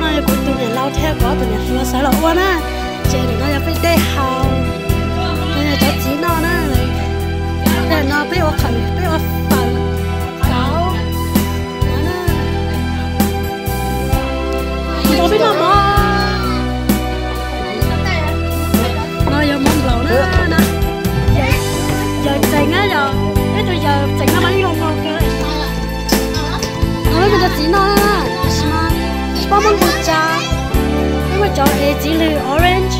No yog kuv tus niam laus thiab kuv ob tus niam hluas sawv los ua na. Ces ntawm no yog peb dej haus, no yog cov txiv noj na. Ntawm no peb ua qhawm, peb ua fawm kauv no na. Ua peb noj mov. No yog mov nplaum na. Yawm txeem na, yog peb tus yawm txeem no mas yeej zoo npaum kawg. No peb cov txiv noj na, tab sis mas tsis paub muab nqus tsa. Peb muaj cov es txiv lws orange.